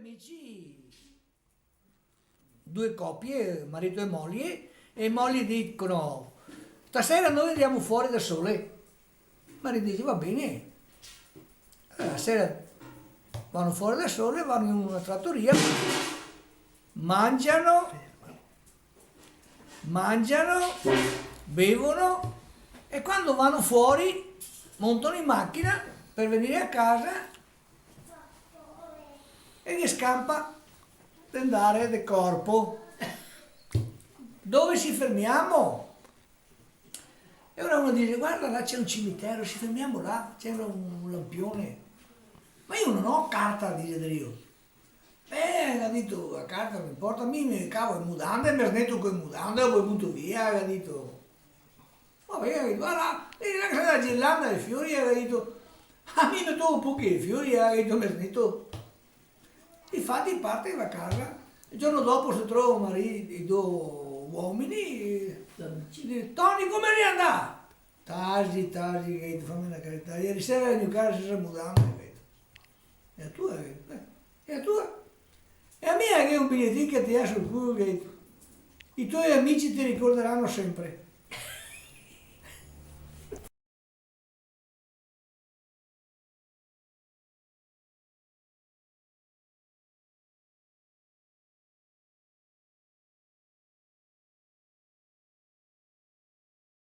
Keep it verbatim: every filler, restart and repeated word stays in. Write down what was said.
Amici, due coppie, marito e moglie, e le mogli dicono: "Stasera noi andiamo fuori da sole." Il marito dice: "Va bene." Allora, la sera vanno fuori da sole, vanno in una trattoria, mangiano, mangiano, bevono, e quando vanno fuori, montano in macchina per venire a casa e ghe scampa de ndare de corpo. "Dove ci fermiamo?" E ora uno dice: "Guarda, là c'è un cimitero, ci fermiamo là, c'è un, un lampione." "Ma io non ho carta", dice Drio. "Eh", ga dito, "la carta non importa, mi me cavo le mudande, me sneto co le mudande, dopo le buto via", ga dito. "Va ben", ga dito, "va là, e là che xe la girlanda de fiori", ga dito, "a mi me togo pochi de fiori", ga dito, "me sneto." Infati parte, va a casa. El giorno dopo se trova i mari-, i do uomini, e dice: "Toni, come xe andà?" "Tasi, tasi", ga dito, "fame na carità. Ieri sera ero in casa sensa mudande", ga dito. "E a tua?", ga dito. "Eh, e a tua?" "E a mia che xe un biglietin che te laso sul culo", ga dito. "I tuoi amici ti ricorderanno sempre."